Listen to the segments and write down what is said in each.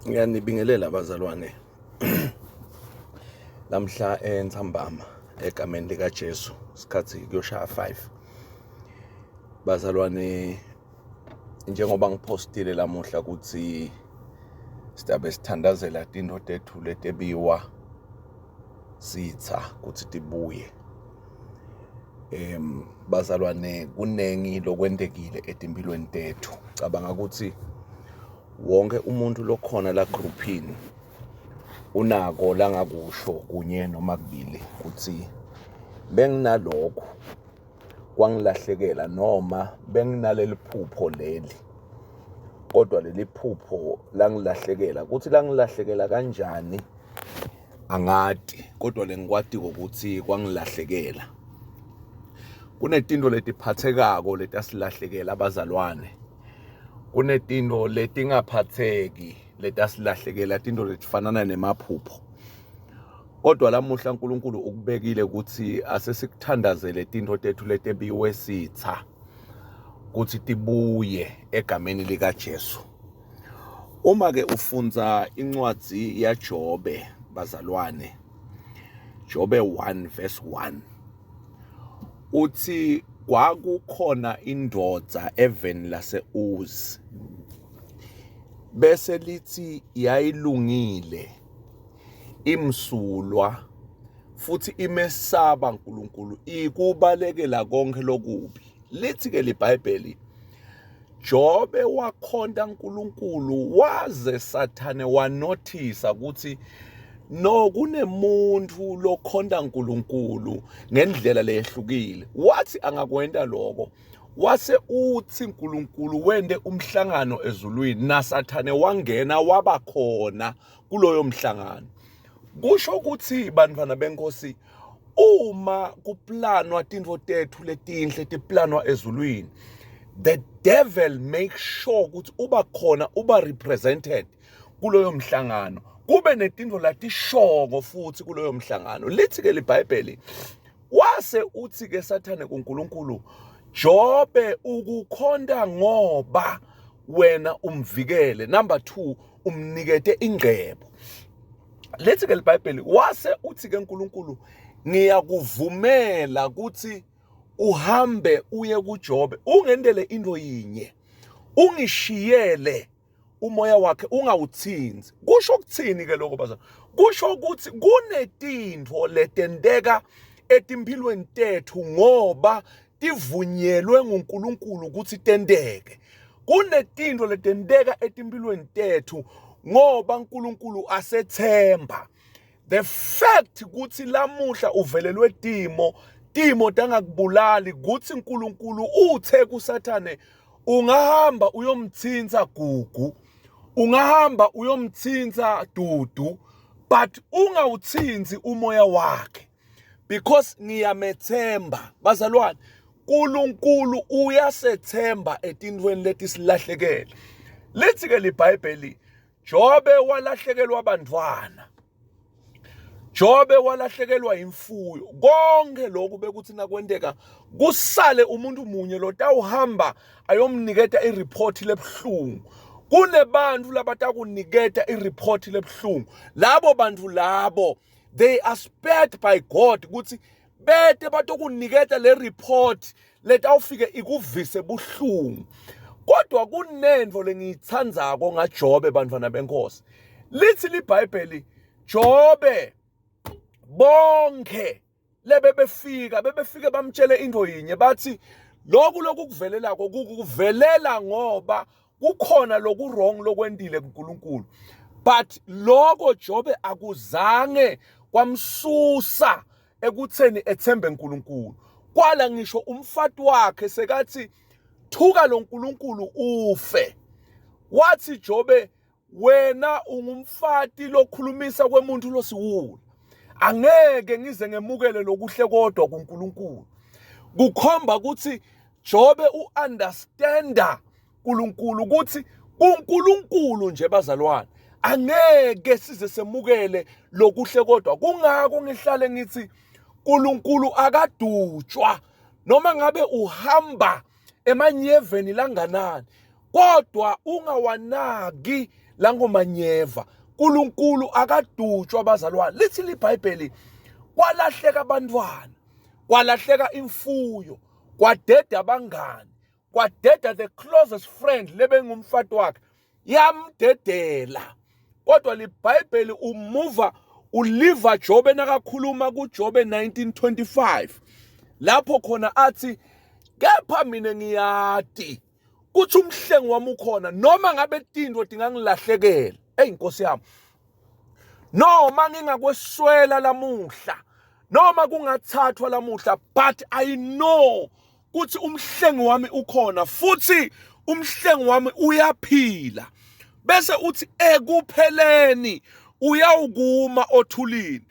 Ngiyanibingelela bazalwane. Namhla entsambama egameni lika Jesu isikhathi kuyoshaya 5. Bazalwane njengoba ngipostile lamuhla ukuthi sidabe sithandazela tinto tethu letebiwa sitha ukuthi tibuye. Bazalwane kunengi lokwentekile etimpilweni tethu. Cabanga ukuthi wonke umuntu lokhona la groupini unako langakusho kunye noma kubili ukuthi benginalokhu kwangilahlekela noma benginaleli phupho leli kodwa leli phupho langilahlekela ukuthi langilahlekela kanjani angati kodwa lengikwatiko ukuthi kwangilahlekela kunetinto letiphathekako letasilahlekela abazalwane kunetinto letingaphatheki letasilahlekela tinto letifanana nemaphupho kodwa lamuhla uNkulunkulu ukubekile ukuthi asesikuthandazele tinto tethu letebiwe sitha ukuthi tibuye egameni likaJesu. Uma ke ufunza incwadi yaJobe bazalwane Jobe 1 verse 1 uthi kwakukhona indoda eveni lase-Uzi bese lithi yayilungile imsulwa futhi imesaba uNkulunkulu ikubalekela konke lokubi lithi ke liBhayibheli Jobe wakhonta uNkulunkulu waze Sathane wanothisa ukuthi no kunemuntu lokhonta uNkulunkulu ngendlela leyehlukile wathi angakwenta lokho wase uthi uNkulunkulu wende umhlangano ezulwini naSathane wangena waba khona kuloyo mhlangano kusho ukuthi bantwana benkosi uma kuplanwa tintfo tethu letinhle tiplanwa ezulwini the devil make sure ukuthi uba khona uba represented kuloyo mhlangano kube netintfo latishoko futhi kuloyo mhlangano lithi ke libhayibheli wase uthi ke sathane kuNkulunkulu Jobe ukukhonta ngoba wena umvikele number 2 umnikete ingcebo lethi ke libhayibheli wase uthi ke uNkulunkulu ngiyakuvumela ukuthi uhambe uye kuJobe ungendele into yinye ungishiyele umoya wakhe ungawuthinzi kusho ukuthini ke lokho bazalwane kusho ukuthi kunetintfo letenteka etimphilweni tethu ngoba tivunyelwe nguNkulunkulu ukuthi tenteke kunetinto letenteka etimpilweni tethu ngoba uNkulunkulu asethemba the fact ukuthi lamuhla uvelelwe timo timo tangakubulali ukuthi uNkulunkulu uthe kuSathane ungahamba uyomthinta gugu ungahamba uyomthinta dudu but ungawuthinti umoya wakhe because ngiyamethemba bazalwane uNkulunkulu uyasethemba etintweni letisilahlekele lithi ke libhayibheli Jobe walahlekelwa abantwana Jobe walahlekelwa imfuyo konke lokhu bekuthi nakwenteka kusale umuntu munye lotawuhamba ayomniketa ireport lebuhlungu kunebantu labatakuniketa ireport lebuhlungu labo bantu labo they are spared by God ukuthi bete batokuniketa le report letawufike ikuvise buhlungu kodwa kunento lengiyithandzako ngaJobe bantwana benkosi lithi liBhayibheli Jobe bonke lebebefika bebefike bamtshele into yinye bathi lokhu lokukuvelelako kukuvelela ngoba kukhona loku wrong lokwentile kuNkulunkulu but lokho Jobe akuzange kwamsusa ekutheni ethembe uNkulunkulu kwala ngisho umfati wakhe sekathi thuka lo nkulunkulu ufe wathi Jobe wena ungumfati lokhulumisa kwemuntu losiwula angeke ngize ngemukele lokuhle kodwa kuNkulunkulu kukhomba ukuthi Jobe uunderstanda uNkulunkulu ukuthi kuNkulunkulu nje bazalwane angeke size semukele lokuhle kodwa kungako ngihlale ngithi uNkulunkulu akadutshwa noma ngabe uhamba emanyeveni langanani. Kodwa ungawanaki langomanyeva. uNkulunkulu akadutshwa bazalwane. Lithi liBhayibheli kwalahleka abantwana, kwalahleka imfuyo, kwadeda abangani, kwadeda the closest friend lebengumfati wakhe yamdedela. Kodwa liBhayibheli umuva uliva Jobe nakakhuluma kuJobe 1925 lapho khona athi kepha mina ngiyati kuthi umhlengi wami ukhona noma ngabe tintfo tingangilahlekela. Eyi Nkosi yami, noma ngingakweswela lamuhla, noma kungathathwa lamuhla, but I know kuthi umhlengi wami ukhona futhi umhlengi wami uyaphila. Bese uthi ekupheleni uyawukuma othulini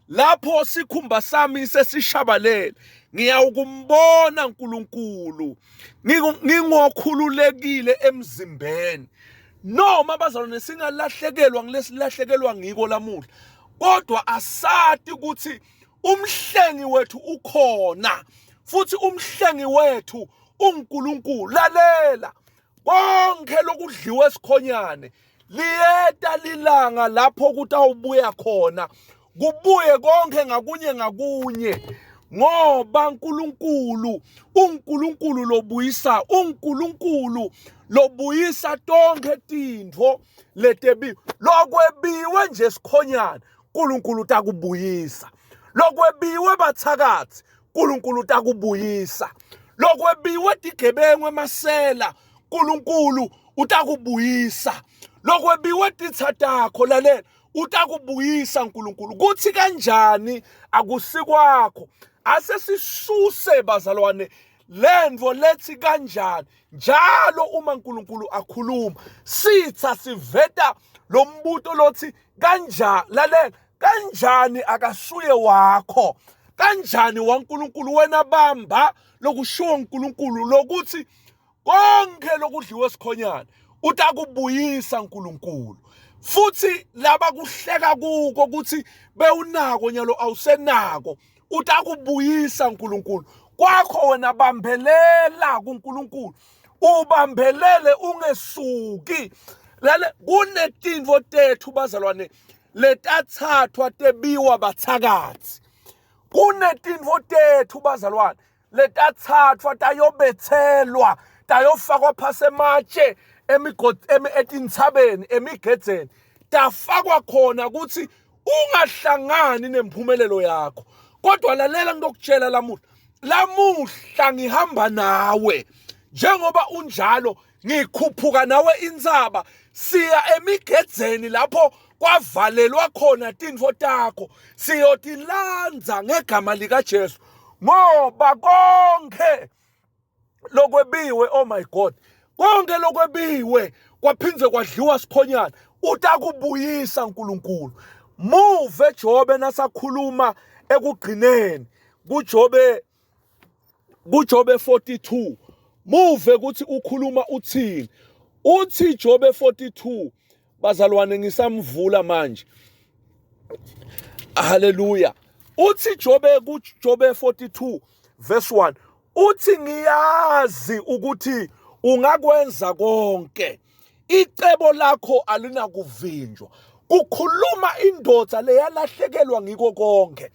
lapho sikhumba sami sesishabalele, ngiyawukumbona uNkulunkulu ngingokhululekile emzimbeni. Noma bazalwane singalahlekelwa ngilesilahlekelwa ngiko lamuhla, kodwa asati ukuthi umhlengi wethu ukhona futhi umhlengi wethu uNkulunkulu. Lalela, konke lokudliwa esikhonyane liyeta lilanga lapho kutawubuya khona, kubuye konke ngakunye ngakunye, ngoba uNkulunkulu uNkulunkulu lobuyisa, uNkulunkulu lobuyisa tonke tintfo letebiwe. Lokwebiwe nje sikhonyane, uNkulunkulu utakubuyisa. Lokwebiwe bathakathi, uNkulunkulu utakubuyisa. Lokwebiwe tigebengu emasela, uNkulunkulu utakubuyisa. Lokwebiwe titha takho, lalela, utakubuyisa uNkulunkulu. Kuthi kanjani akusikwakho. Ase sisuse bazalwane lento lethi kanjani. Njalo uma uNkulunkulu akhuluma, sitha siveta lo mbuto lothi kanjani. Lalela, kanjani akasuye wakho, kanjani waNkulunkulu. Wena bamba lokushiwo uNkulunkulu lokuthi konke lokudliwe esikhonyane utakubuyisa uNkulunkulu. Futhi laba kuhleka kuko ukuthi bewunako nyalo awusenako, utakubuyisa uNkulunkulu. Kwakho wena bambelela kuNkulunkulu, ubambelele ungesuki. Lale kunetinto tethu bazalwane letathathwa tebiwa bathakathi. Kunetinto tethu bazalwane letathathwa tayobethelwa, tayofakwa phasi ematshe etintsabeni, emigedzeni, tafakwa khona ukuthi ungahlangani nempumelelo yakho. Kodwa lalela ngitokutshela lamuhla, lamuhla ngihamba nawe njengoba unjalo, ngikhuphuka nawe intsaba, siya emigedzeni lapho kwavalelwa khona tintfo takho, siyotilandza ngegama likaJesu. Ngoba konke lokwebiwe, oh my God, konke lokwebiwe kwaphindze kwadliwa sikhonyana, utakubuyisa uNkulunkulu. Muve Jobe nasakhuluma ekugcineni kuJobe, kuJobe 42, muve ukuthi ukhuluma uthini. Uthi Jobe 42, bazalwane ngisamvula manje, haleluya. Uthi Jobe kuJobe 42 verse 1, uthi ngiyazi ukuthi ungakwenza konke, icebo lakho alinakuvinjwa. Kukhuluma indoda leyalahlekelwa ngiko konke.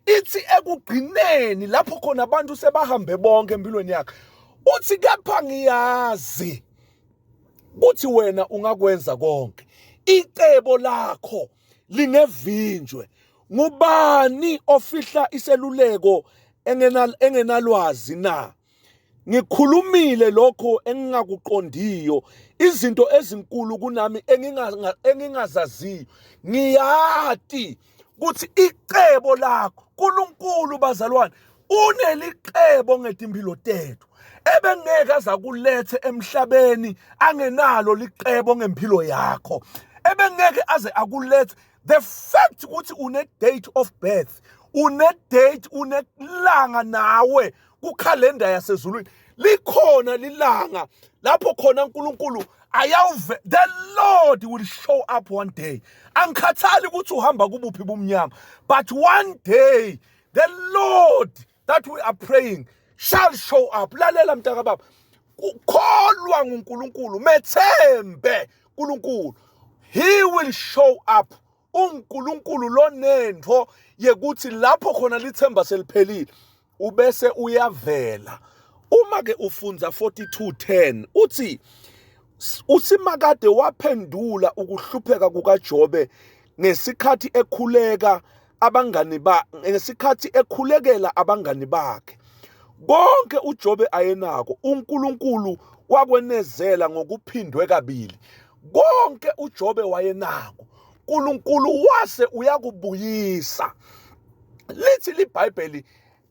Ithi ekugcineni lapho khona abantu sebahambe bonke empilweni yakhe, uthi kepha ngiyazi kuthi wena ungakwenza konke, icebo lakho lingevinjwe. Ngubani ofihla iseluleko engenalwazi na? Ngikhulumile lokho engingakuqondiyo, izinto ezinkulu kunami engingazaziyo. Ngiyati ukuthi icebo lakho uNkulunkulu bazalwane unelicebo ngetimpilo tethu, ebengeke azakulethe emhlabeni angenalo licebo ngempilo yakho, ebengeke aze akulethe. The fact ukuthi une date of birth, une date, unelanga nawe kukhalenda yasezulwini, likhona lilanga lapho khona uNkulunkulu ayawuve, the Lord will show up one day. Angikhathali ukuthi uhamba kubuphi bumnyama, but one day the Lord that we are praying shall show up. Lalela mntaka baba, Kholwa nguNkulunkulu, methembe uNkulunkulu. He will show up. UNkulunkulu lonento yekuthi lapho khona lithemba seliphelile ubese uyavela. Uma ke ufundza 42:10 uthi uSimakade waphendula ukuhlupheka kukaJobe ngesikhathi ekhuleka abangani ba ngesikhathi ekhulekela abangani bakhe. Konke uJobe ayenako uNkulunkulu wakwenezela ngokuphindwe kabili. Konke uJobe wayenako uNkulunkulu wase uyakubuyisa. Lithi liBhayibheli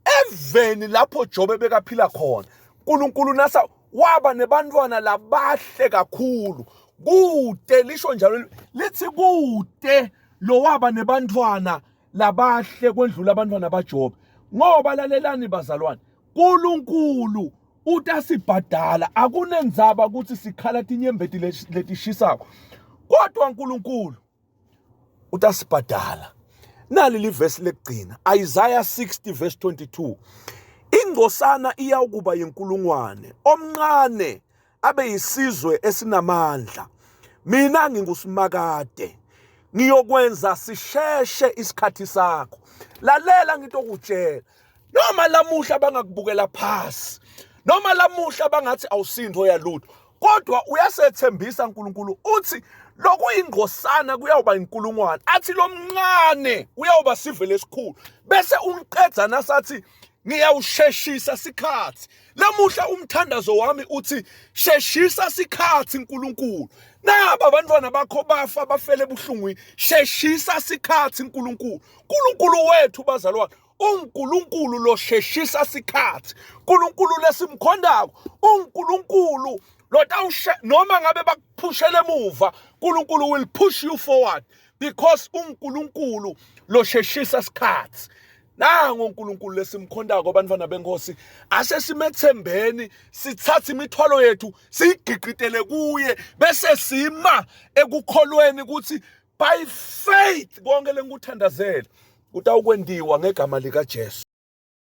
eveni lapho Jobe bekaphila khona uNkulunkulu nasa waba nebantwana labahle kakhulu kude lisho njalo lithi kude lowaba nebantwana labahle kwendlula abantwana baJobe ngoba lalelani bazalwane uNkulunkulu utasibhadala akunendzaba ukuthi sikhala tinyembeti letishisako kodwa uNkulunkulu utasibhadala nali livesi lekugcina Isaiah 60 verse 22 ingcosana iyawukuba yinkulungwane omncane abe yisizwe esinamandla mina ngingusimakade ngiyokwenza sisheshe isikhathi sakho lalela ngitokutshela noma lamuhla bangakubukela phasi noma lamuhla bangathi awusintho yalutho kodwa uyasethembisa uNkulunkulu uthi lokuyingcosana kuyawuba inkulungwane athi lomncane uyawuba sive lesikhulu bese ungiqedza nasathi ngiyawusheshisa sikhathi lamuhla umthandazo wami uthi sheshisa sikhathi uNkulunkulu naba abantwana bakho bafa bafele ebuhlungwini sheshisa sikhathi uNkulunkulu uNkulunkulu wethu bazalwane uNkulunkulu losheshisa sikhathi uNkulunkulu lesimkhondako uNkulunkulu lotawushe noma ngabe bakuphushele emuva uNkulunkulu will push you forward because uNkulunkulu losheshisa sikhathi nango uNkulunkulu lesimkhondako bantwana benkosi ase simethembeni sithathe imithwalo yethu siyigiqitele kuye bese sima ekukholweni ukuthi by faith konke lengikuthandazela kutawukwendiwa ngegama likaJesu.